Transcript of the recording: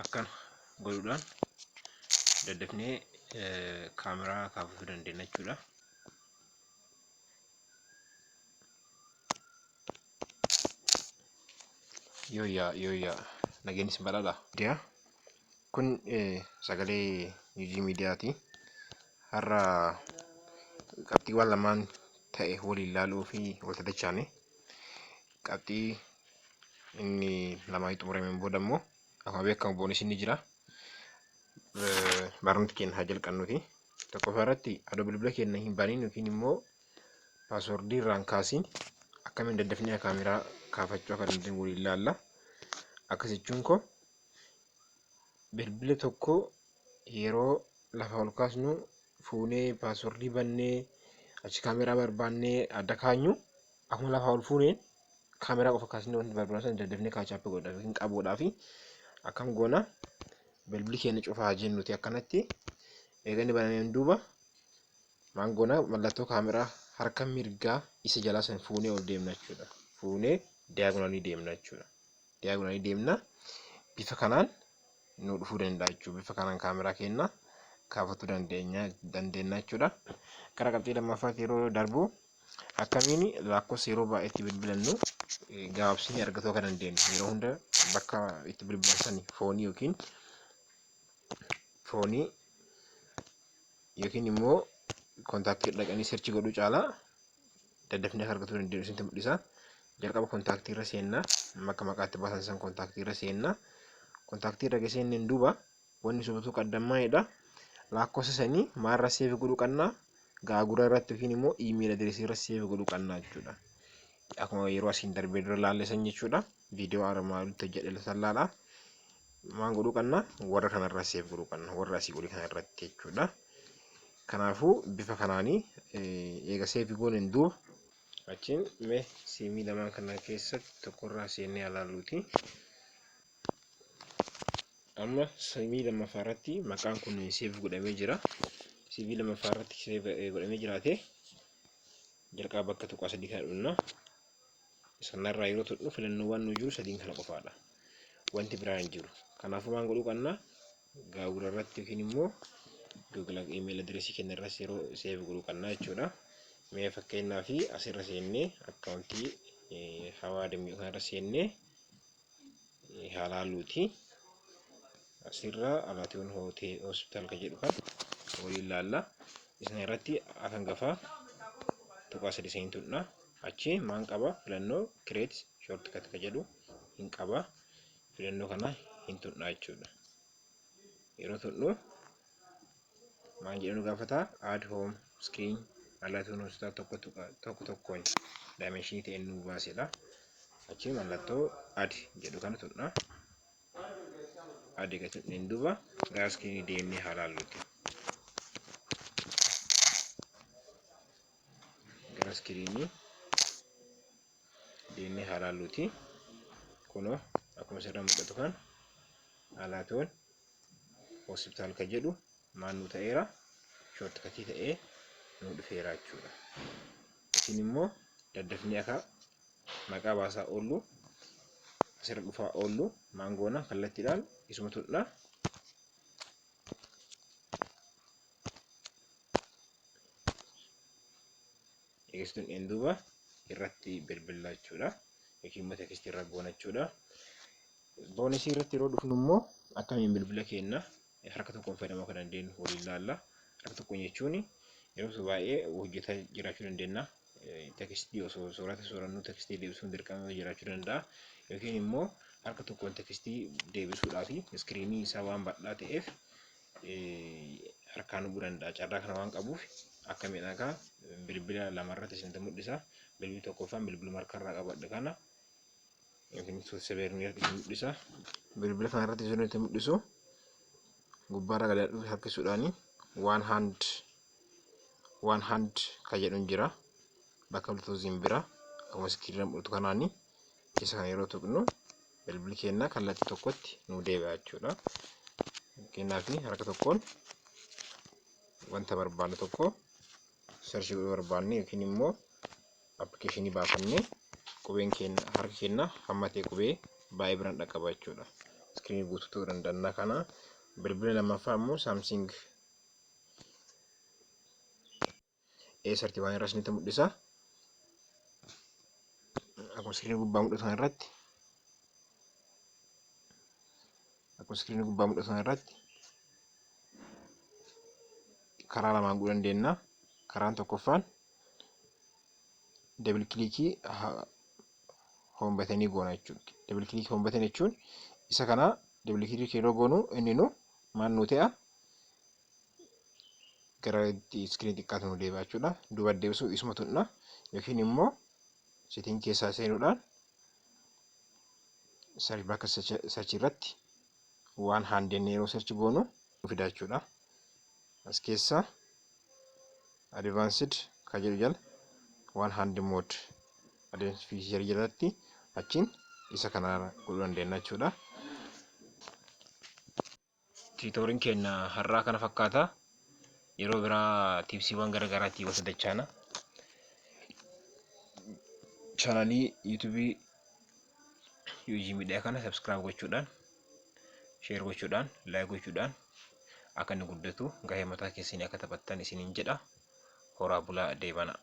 Akkana godhuudhaan daddafnee kaameraa kaafachuu dandeenya jechuudha. Yooyyaa yooyyaa, nageenyi isin badhaadha. Miidiyaa kun sagalee UG miidiyaati. Har'a qabxiiwwan lamaan ta'e waliin ilaaluu fi wal tadachaane qabxii inni lamaan xumurameen booda immoo akkuma beekamu boonisiin ni jira. Barnoota keenya haa jalqabnuti. Tokkoffaa irratti adoo bilbila keenya hin baniin yookiin immoo paaswordii irraan kaasiin akkamiin daddafnee kaameraa kaafachuu akka dandeenyu waliin ilaalla. Akkas jechuun koo bilbila tokko yeroo lafa ol kaasnu fuunee paaswordii bannee achi kaameraa barbaannee adda kaanyu, akkuma lafa ol fuuneen kaameraa qofa kaasnee wanti barbaannu sana daddafnee kaachaappii godhuudhaaf yookiin qabuudhaaf akkam goona? Bilbilli keenya cufaa jennuti, akkanatti eega inni banameen duuba maal goona? Mallattoo kaameraa harka mirgaa isa jalaa san fuunee ol deemna jechuudha. Fuunee diagonalii deemna jechuudha. Diagonalii deemna, bifa kanaan nu dhufuu danda'a jechuudha. Bifa kanaan kaameraa keenya kaafachuu dandeenya jechuudha. Gara qabxii lammaffaatti yeroo darbu, akkamiin lakkoofsa yeroo baay'eetti bilbilannu gabaabsinee argachuu akka dandeenyu, yeroo hunda bakka itti bilbilan sani foonii yookiin immoo kontaaktii dhaqanii search godhuu caalaa daddafnee akka argachuu dandeenyu isinitti mul'isa. Jalqaba kontaaktii irra seenna. Bakka maqaatti baasan san kontaaktii irra seenna. Kontaaktii irra seenneen duuba wanni subatuu qaddammaa'edha. Lakkoofsa sanii maalirra save godhuu qabna? Gaagura irratti yookiin immoo email address irra save godhuu qabna jechuudha. Akkuma yeroo asiin darbee dura laalle san jechuudha. Viidiyoo armaan olitti hojjedhe san laala. Maal godhuu qabna? Warra kanarra save godhuu qabna. Warra asii olii kana irratti jechuudha. Kanaafuu bifa kanaanii eega save gooneen duuba achiin mee siimii lamaan kana keessatti tokkorraa seennee ilaalluuti. Amma siimii lammaffaa irratti maqaan kun save godhamee jira. Siimii lammaffaa irratti save godhamee jiraate, jalqaba bakka tuqaa sadii kana dhunna. Sanarraa yeroo tuqnu filannoowwan nu jiru sadiin kana qofaadha. Wanti biraan hin jiru. Kanaafuu maal godhuu qabna? Gaagura irratti yookiin immoo Google email address keenya irratti yeroo save godhuu qabna jechuudha. Mee fakkeenyaaf asirra seennee akkaawuntii hawaa dammii kanarra seennee haa laalluuti. Asirra Alaatiyoon Hotel Hospital kan jedhu kan waliin laalla. Isaan irratti akan gafaa tuqaa sadii sanii tuqna. Achi maal qaba? Filannoo create shortcut kan jedhu hin qaba. Filannoo kana hin tuqna jechuudha. Yeroo tuqnu maal jedhu nu gaafata? Add home screen Alaatiyoon Hospital tokko tokko tokkoon dimensionii ta'een nu baasedha. Achi mallattoo add jedhu kana tuqna. Add egaa tuqneen duuba gara screenii deemnee haa laalluti. Gara screenii deemnee haa laalluti. Kunoo akkuma asirraa mul'atu kan Alaatoon Hospital kan jedhu maal nu ta'eera? Shortcutii ta'ee nu dhufeera jechuudha. Isin immoo daddafnee akka maqaa baasaa oollu, asirra dhufaa oollu, maal goona? Kallattiidhaan isuma tuqna. Eegsistuun dheen duuba irratti bilbilla jechuudha. Yookiin immoo tekstii irra goona jechuudha. Boonisii irratti yeroo dhufnu immoo akkamiin bilbila keenya harka tokkoon fayyadamuu akka dandeenyu waliin ilaalla. Harka tokkoon jechuun yeroo baay'ee hojjetaa jiraachuu dandeenya. Tekstii osoo soorata soorannu tekstii deebisuun dirqama jiraachuu danda'a. Yookiin immoo harka tokkoon tekstii deebisuudhaaf iskiriinii isaa waan bal'aa ta'eef harkaan hubuu danda'a. Carraa kana waan qabuuf akkamiin akka bilbila lamarratti isinitti mul'isa. Bilbilli tokkoffaan bilbiluma harkarraa qabadhe kana yookiin sebeernii irratti isin mul'isa. Bilbila kana irratti isinitti mul'isu gubbaarra gadi harkisuudhaani one hand kan jedhu jira. Bakka bluetoothiin bira akkuma iskiriinii mul'atu kanaani isa kana yeroo tuqnu bilbilli keenya kallattii tokkotti nu deebi'a jechuudha. Fakkeenyaaf harka tokkoon wanta barbaannu tokko search godhuu barbaanne yookiin immoo appilikeeshinii baafannee, qubeen keenya, harki keenya hamma ta'e qubee baay'ee biraan dhaqqaba jechuudha. Iskiriinii guutuu ta'uu danda'a. Kana bilbila lammaffaa immoo Samsung A31 irraa isinitti mul'isa. Akkuma iskiriinii gubbaa mul'atu kana irratti akkuma iskiriinii gubbaa mul'atu kana irratti karaa lamaan godhuu dandeenya. Karaan tokkoffaan double clickii home buttonii goona jechuudha. Double clickii home button jechuun isa kana double clickii yeroo goonu inni nu maal nu ta'a, gara iskiriinii xiqqaatu nu deebi'a jechuudha. Duuba deebisuu isuma tunna yookiin immoo setting keessaa seenuudhaan search bakka search irratti one hand jennee yeroo search goonu nu fida jechuudha. As keessa advanced kan jedhu jala one hand mode advanced feature jalatti achiin isa kana godhuu dandeenya jechuudha. Tutorialiin keenya har'aa kana fakkaata. Yeroo biraa tipsiiwwan gara garaatiin wal dachaana. Chaanalii YouTubeii UG Miidiyaa kana subscribe gochuudhaan, share gochuudhaan, like gochuudhaan akka inni guddatu gahee mataa keessanii akka taphattan isiniin jedha. Horaa bulaa, deebana.